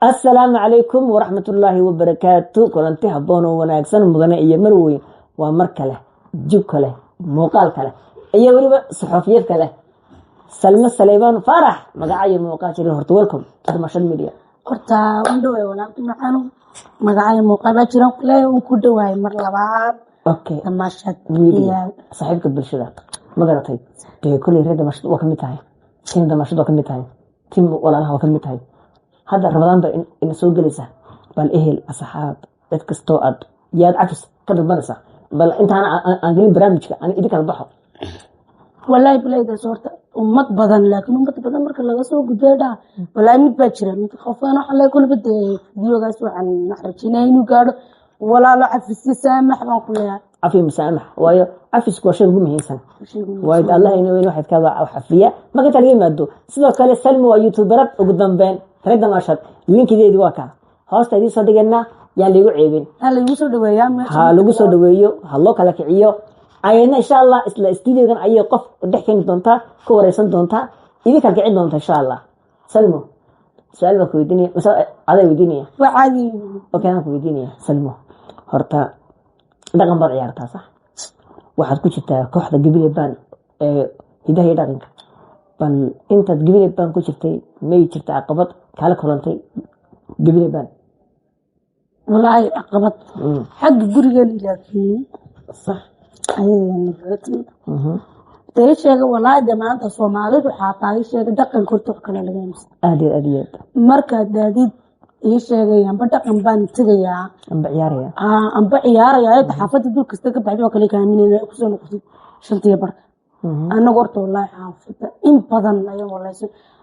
Asalaamu calaykum waraxmatullaahi wabarakaatu. Kulanti habboon oo wanaagsan, mudane iyo marweyn. Waa mar kale, jub kale, muuqaal kale iyo weliba saxoofiyad kale, Salme Saleybaan Faarax, magaca iyo muuqaal jirin. Horta welcome to Damashad Media. Horta waan dhawaay, walaalka macaano. Magacaayo muuqaal baa jiraan kuleeyahay, waan ku dhawaay mar labaad. Damaashad Media, saaxiibka bulshada, ma garatay? Dee kolley reer Damashad waa kamid tahay, team Damashad waa kamid tahay, team walaalaha waa kamid tahay. Hadda Ramadaan baa ina soo gelaysa. Bal ehel, asxaab, cid kastoo aad yaad cafis ka dalbanaysa, bal intaana aan gelin barnaamijka aan idin kala baxo. Walaahi bilaydaas horta ummad badan, laakiin ummad badan marka laga soo gudbay dhaa, walaahi mid baa jira, mid qofkan waxa le kulba dee videogaas waxaan rajaynaya inuu gaadho. Walaalo, cafisyo saamax baan ku leeyahay. Cafiyo musaamax, waayo cafisku waa shay ugu muhiimsan, waayo Allah ina weyn waxaad ka xafiya. Marka inta laga yimaado, sidoo kale Salmi waa youtuberad. Ugu dambeyn reer Damaashad, linkideedii waa kaa hoosta idiin soo dhigaynaa, yaan liigu ceebin. Ha laygu soo dhaweeyaa meesha. Ha lagu soo dhaweeyo, ha loo kala kiciyo. Ayadna insha Allah isla studiogan ayay qof dhex keeni doontaa, ku wareysan doontaa, idin kala kicin doonta insha Allah. Salmo, su-aal baan ku weydiinaya mise adaa weydiinaya? Waa caadi. Okay, anaan ku weydiinaya. Salmo, horta dhaqan baad ciyaartaa, sax? Waxaad ku jirtaa kooxda Gabile Band ee hidaha iyo dhaqanka. Bal intaad Gabile Band ku jirtay, may jirta caqabad kaala kulantay Gabile Band? Walaahi caqabad xagga gurigeena laakiin ayadeena kaga timid. Dee sheega walaahi, dee maanta Soomaalidu xaataa ii sheega dhaqanka horta wax kale laga aaminsan. Aad iyo aad iyo aad. Markaad daadid ii sheegay amba dhaqan baan tegayaa, amba ciyaaraya, amba ciyaaraya, ayada xaafadda dul kasta ka baxdi waa kale kaaminayna kusoo noqotid 5:30. Anagu horta walaahi xaafadda in badan ayaan walaahi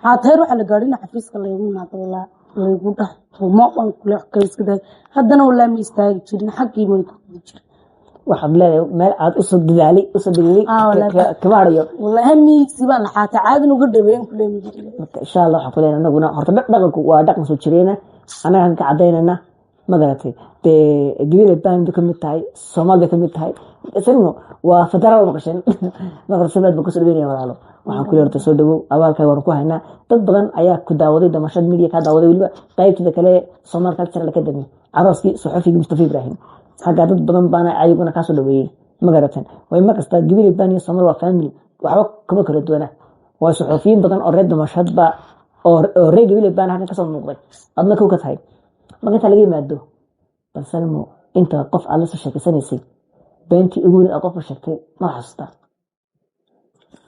xaateer waxaa la gaadhin xafiiska laygu imaado, walaahi laygu dhah tumo waan kule wax kale iska daay. Haddana walaahi ma istaagi jirin, xaggii way ku gudi jirin. Waxaad leedahay meel aad usoo dadaalay, usoo degdegay, kama harayo. Walaahi hamiigsi baan laxaata caadin uga dhaweyn kule ma jirin. Marka insha Allah waxaan ku leenahay anaguna horta dhaqanku waa dhaqan soo jireena, annagaan ka cadaynana, ma garatay? Dee Gabile Band bay kamid tahay, Soomaal bay kamid tahay. Salmo waa federaal, maqasheen. Marka samaad baan kusoo dhaweynaya. Walaalo, waxaan ku leeyahay horta soo dhawow, abaalkaa waanu ku haynaa. Dad badan ayaa ku daawaday Damashad Media, kaa daawaday weliba qaybteeda kale Somaal Cultural Academy, carooskii suxufigii Mustafa Ibrahim. Xaggaa dad badan baana ayaguna kaasoo dhaweeyey, ma garateen? Way mar kasta Gabile Band iyo Soomaal waa family, waxba kama kala duwana. Waa suxufiyiin badan oo reer Damashad ba oo reer Gabile Band halkan kasoo muuqday, adna kow ka tahay. Marka inta laga yimaado, bal Salmo, inta qof aad la soo sheekeysanaysay, beentii ugu weyn aad qofka sheegtay ma xasuustaa?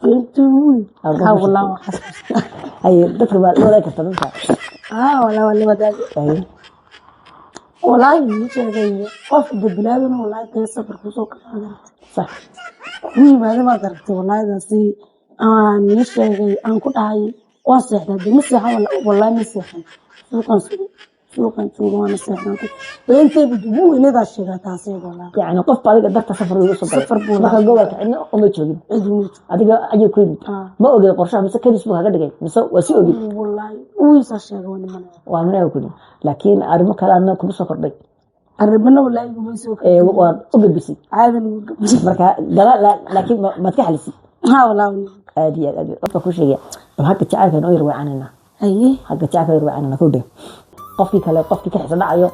Beentii ugu weyn? Aad haa qofka walaahi waan xasuustaa. Haye, dadka waa la wadaagi kartaa dadka. Haa, walaahi waa la wadaagi. Walaahi ii sheegay qof bilaabina, walaahi dee safar kusoo kala aragtay, ku yimaada maad aragtay. Walaahidaasi aan ii sheegay aan ku dhahay waan seexdaa, dee ma seexan, walaahi ma seexan, suuqan suuqan jooga waana seexdan ku beentayba ugu weynadaa sheegaa taasi walaahi. Yacni qof ba adiga darta safar ugu soo galay. Safar buu marka lahaa. Gobolka cidna uma joogin. Cid uma joogin. Adiga ayuu ku yimid. Ma ogid qorshaha mise kadis buu kaga dhigay mise waa si ogid? Walaahi wiisaa sheega, waa nimanaya. Waa minaa ku yimid, laakiin arrimo kale adna kugu soo kordhay. Arrimana walaahi iguma soo ee waad u gabisay. Caadan ugu gabisay. Marka gala laakiin maad ka xalisay? Haa walaahi. Aad iyo aad, aad iyo aad. Qofka ku sheegaya, bal hagga jacaylka noo yar weecanayna. Haye. Hagga jacaylka yar weecanayna ku dheh qofkii kale, qofkii ka xiisa dhacayo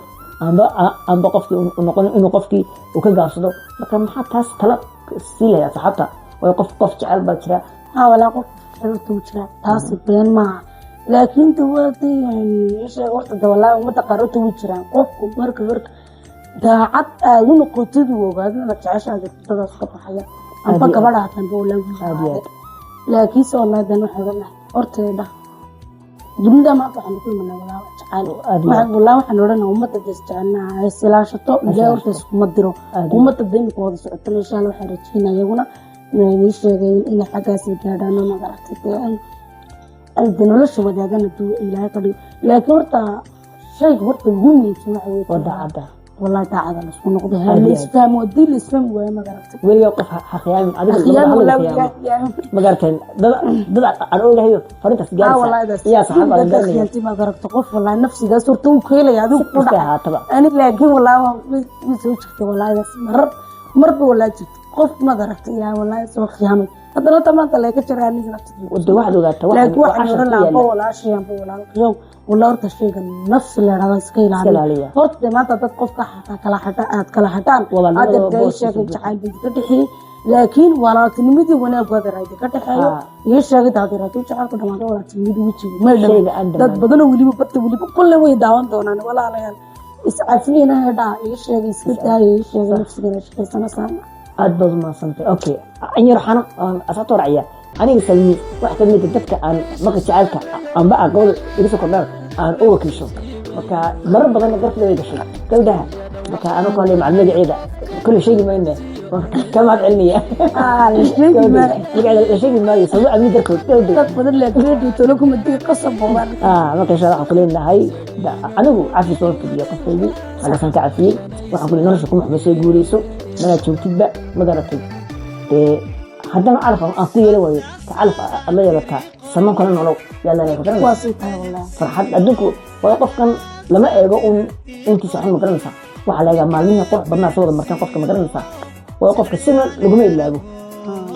amba qofkii uu noqon inuu qofkii uu ka gaabsado. Marka maxaa taas tala sii lahayd asxaabta? Waayo qof jecel baa jira. Haa walaa, qof xiriirta u jira, taasi been maaha, laakiin sheeg horta de walaahi ummadda qaar horta way jiraan. Qofku marka horta daacad aad u noqotid, uu ogaado inaad jeceshaada, dadaas ka baxaya amba Aad iyo gabadha hatanba walaahi wiil Aad iyo aad. Laakiinse walaahi dan waxay oga lahay horta dhah dunida maanta waxaan ku imanaa walaahi jacayl. Aad iyo aad. Walaahi waxaan odhanaa ummadda des jecelnaha ha isilaashato, Ilaahay horta iskuma diro. Aad iyo Ummadda da imika wada socotana insha Allah waxaan rajeynaya iyaguna inay sheegay inay xaggaas ay gaadhaan oo magaragtay dee ay de nolosha wadaagaan hadduu Ilaahay ka dhigo. Laakiin horta shayga horta ugu muhiimsan waxa weeye waa daacadda. Wallahi daacada laisku noqdo, ha Aad la iyo aad. isfahmo. Haddii la isfahmi waayo, magaragtay. Weligaa qof ha khiyaamin adiga. Khiyaami labada wallahi khiyaamo. weligaa khiyaami. Ma garateen? Dad aan ogahayo farintaas Ah wallahi gaaraysa daas iyaa saxaab aan dadka garanaya. khiyaantay, magaragta, qof wallahi nafsigaas horta uu keelaya adigu Si ku kastay dhacay. ahaataba. Ani laakiin wallahi way soo jirtay wallahi daas marar marba wallahi jirtay qof madaragtay yaa wallahi soo khiyaamay. Haddana tamaanta laga jiraa aniga laftigeeda. Wada waxaad ogaataa laakiin waa waxaan cashar oran ku lahaa yaala. amba walaashay amba walaalkayow, walla horta shayga nafsi la dhahda iska Iska ilaaliya. Ilaaliya. Horta dee maanta dad qofka xataa kala xadha aad kala xadhaan, Walaalnimada aad dee booskiisa sheegay buuxa. Jacayl buu ka dhexeeyey, laakiin walaaltinimadii wanaag waad raadi ka dhexeeyo. Iyo sheegay haddii hadduu jacaylku dhamaado, walaaltinimadii wejiga may dhamaan. Shayga aan Dad dhamaan. badanoo weliba barta weliba kulle way daawan doonaan. Walaalayaal, iscafiyana hedhaa, iyo sheegay iska daaya, iyo sheegay nafsigana shaqaysana saama. Aad baad umahadsantay. Okay, in yar waxaan aan asxaabta waracaya, aniga Salmi wax ka mid ah dadka aan marka jacaylka amba aqoon iga soo kordhaan aan u wakiisho. Marka marar badanna gartida way gashay gabdhaha. Marka anu ku hadlay macal magaceeda kulli sheegi mayne, waan ka mahad celinaya. La sheegi maayo. Magaceeda la sheegi maayo sababo amni dartood, gabdho. Dad badan laakiin tolo kuma dii qasab boodan. Marka insha Allah waxaan ku leenahay anigu cafis waan fidiya qofkaygii, halkaasaan ka cafiyey. Waxaan ku leeyahay nolosha kuma xumo, soo guureyso manaad joogtidba, ma garatay? Dee haddana calaf aan ku yeelan waayo, ka calaf aad la yeelataa, saman kala nolow yaa la leeyahay. Waa sii tahay wallahi. Farxad adduunku waayo qofkan lama eego un intiisa xun, ma garanaysaa? Waxaa la eegaa maalmihii qurux badnaa soo wada marteen qofka, ma garanaysaa? Waayo qofka sina laguma ilaabo.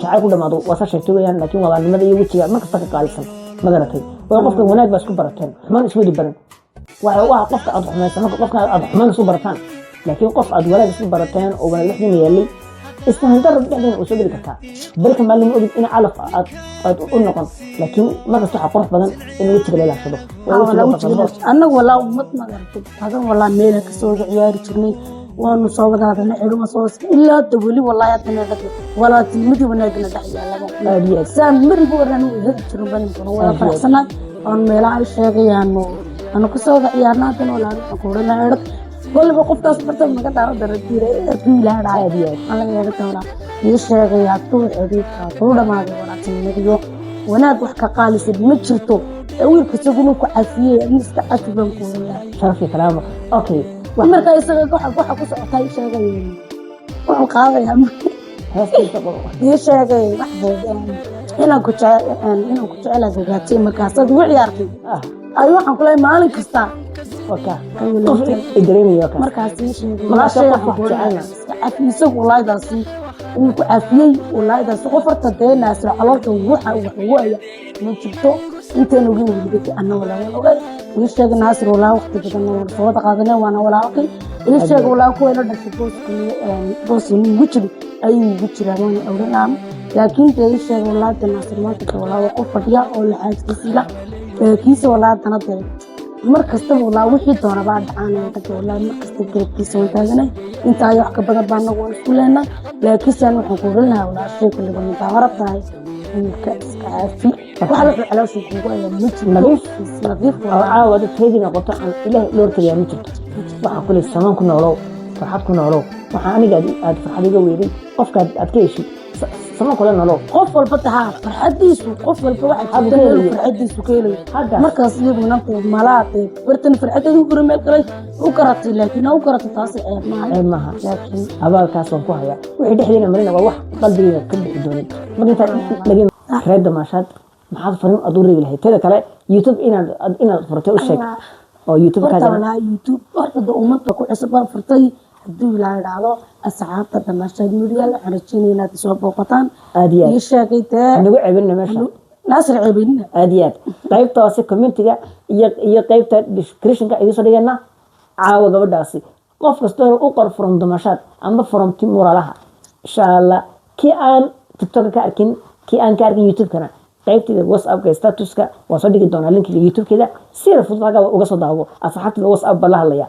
Jacayl ku dhamaado waa saa sheegtay weyaan, laakiin walaalnimada iyo wejiga mar kasta ka qaalisan, ma garatay? Waayo qofkan wanaag baa isku barateen, xumaan isku wadi baran. Waxa waa qofka aad xumaysan marka qofka aad xumaan isku barataan, laakiin qof aad wanaag isku barateen oo wanaag dhexdiina yaallay, isfahan darro dhexdiina uu soo geli kartaa. Barka maalin ma ogid in calaf aad u noqon, laakiin markasta waxaa qurux badan in wejiga la ilaashado. Waa wejiga qurux. Annagu walaa ummad magartay badan, walaa meela kasoo wada ciyaari jirnay, waanu soo wada hadalnay, xidhuma soo ilaa hadda weli walaahi haddana dhag walaaltinimadii wanaagana dhex yaallaba. Aad iyo aad. Saan mariga waran way heli jirin baninkuna wada Aad iyo aad. faraxsanaay oon meelaha ay sheegayaano anu kasoo wada ciyaarna. Haddana walaal waxaan ku odhan lahaa kolliba qofkaas barta naga daawa dara hadduu Ilaahay dhahay. Aad iyo aad. Aan laga yeedhi doonaa, ii sheegay hadduu xidhiidka hadduu dhamaaday walaaltinimadiyo wanaag wax ka qaalisan ma jirto. Ee wiilka isaguna ku cafiyey, adna iska cafi baan ku oran lahaa. Sharaf iyo karaamo. Okay. Marka isaga waxa ku socotaa, ii sheegay wuxuu qaadayaa. Heestiisa qoro. Ii sheegay wax inaan ku jecelahay ogaatay markaasaad igu ciyaartay. Ay waxaan ku leeyahay maalin kasta. Waa ka qof i dareemayo, waa ka. Markaas ii sheegay. Markaas walaashay qof waxaan ku wax oran jecelna. lahaa iska cafi isagu walaaydaasi wuu ku cafiyey, walaaydaasi qof horta dee naasir caloolka waxa wax ugu haya ma jirto. Intaan ogeyn weliba anna walaa waan ogay. Ii sheegay Naasir walaa waqti badan waan soo wada qaadanay, waana walaalkay. Ii sheegay walaa kuwa ila dhashay booskii booskii ugu jiri ayuu ugu jiraa, waana oranaa. Laakiin dee ii sheegay walaa de Naasir maanta de walaa waa qof fadhiya oo laxaaskiisii la kiisa walaa haddana dee mar kastaba walaa wixii doona baa dhacaan hadda walaa mar kasta garabkiisa waan taaganay. Intaa iyo wax ka badan baa anagu waan isku leenahay. Laakiinse aan waxaan ku oran lahaa walaashay kulliba midaa tahay wiilka iska caafi, wax la caloosha kugu ayaa ma jirto. Nadiif. Nadiif. Oo Walaa. Caawa dad teedii noqoto aan Ilaahay loo hortagayaa ma jirto. Waxaan kule samaan ku noolow, farxad ku noolow. Waxaa aniga aad farxad iga weeday, qofka aad ka heshid samaan kula noolow. Qof walba tahaa farxadiisu, qof walba waxaa Xaggu jirta ka meel helayo. Farxadiisu ka helayo. Hadda. Markaas iyaduna malaa dee bartan farxadeedu gura meel kale u garatay, laakiin ha u garato taasi ceeb maaha. Ceeb maaha. Laakiin abaalkaas waan ku hayaa. Wixii dhexdeena marina waa wax qalbigeyga ka bixi doonin. Marka intaad dhagin reer damaashaad, maxaad fariin aad u reebi lahayd? Teeda kale YouTube inaad furatay u sheeg oo YouTube Horta kaagana. Walaa YouTube horta de ummadda ku cusub baan furtay. Hadduu Ilaahay dhacdo, asxaabta Damaashaad Media waxaan rajeynaya inaad soo booqataan. Aad iyo aad. Ii sheegay dee. Nagu ceebinna meesha. Naasir ceebeynina. Aad iyo aad. Qaybta hoose commentiga iyo qaybta descriptionka idiin soo dhigana caawa gabadhaasi. Qof kastoona u qor from Damashaad amba from team Muralaha, insha Allah. Kii aan TikTok ka arkin, kii aan ka arkin YouTube-kana, qaybteeda WhatsAppka statuska waan soo dhigi doonaa linkiga YouTube-keeda, sida fudud halkaa uga soo daawo. Asxaabta WhatsApp baa la hadlaya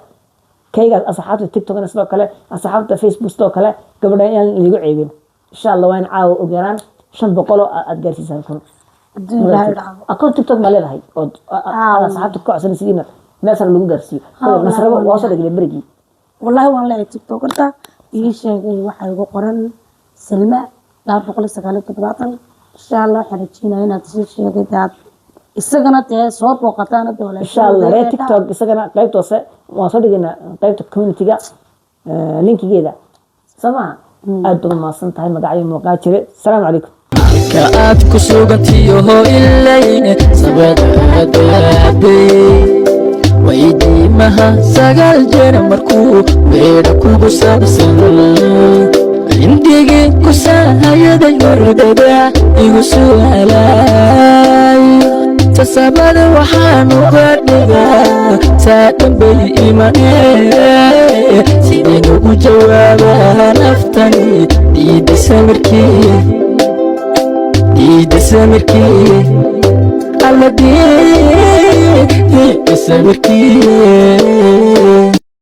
kayga, asxaabta TikTokna sidoo kale, asxaabta Facebook sidoo kale. Gabadha inaan liigu ceebin, insha Allah. Waa in caawa ugu yaraan 500 oo aad gaarsiisaan 1000. Hadduu Ilaahay dhacdo. Akoon TikTok ma leedahay oo aad asxaabta ku codsanaysidiina meel sare lagu gaarsiiyo? Nasrabo waa soo dhignay berigii. Wallaahi waan leeyahay TikTok. Horta ii sheegay waxaa igu qoran Salma 279. Insha Allah waxaan rajeynaya inaad sii sheegay dee aad isagana dee soo booqataan hadda walaashay. Insha Allah reer TikTok isagana qaybta hoose waan soo dhigaynaa, qaybta communityga linkigeeda. Soo maaha? Aad baad umahadsan tahay. Magacyo muuqaa jire. Asalaamu calaykum. Ka aad ku sugantiyoho ilayne sabadaadaadey weydiimaha sagaal jeer markuu beedha kugu saabsan. Cindigii ku saahayaday hordada igu su'aalay. Tasabada waxaan uga dhigaa saa dhanbay imanee. Sideen ugu jawaabaa naftani diida samirkii, diida samirkii, alla diida samirkii?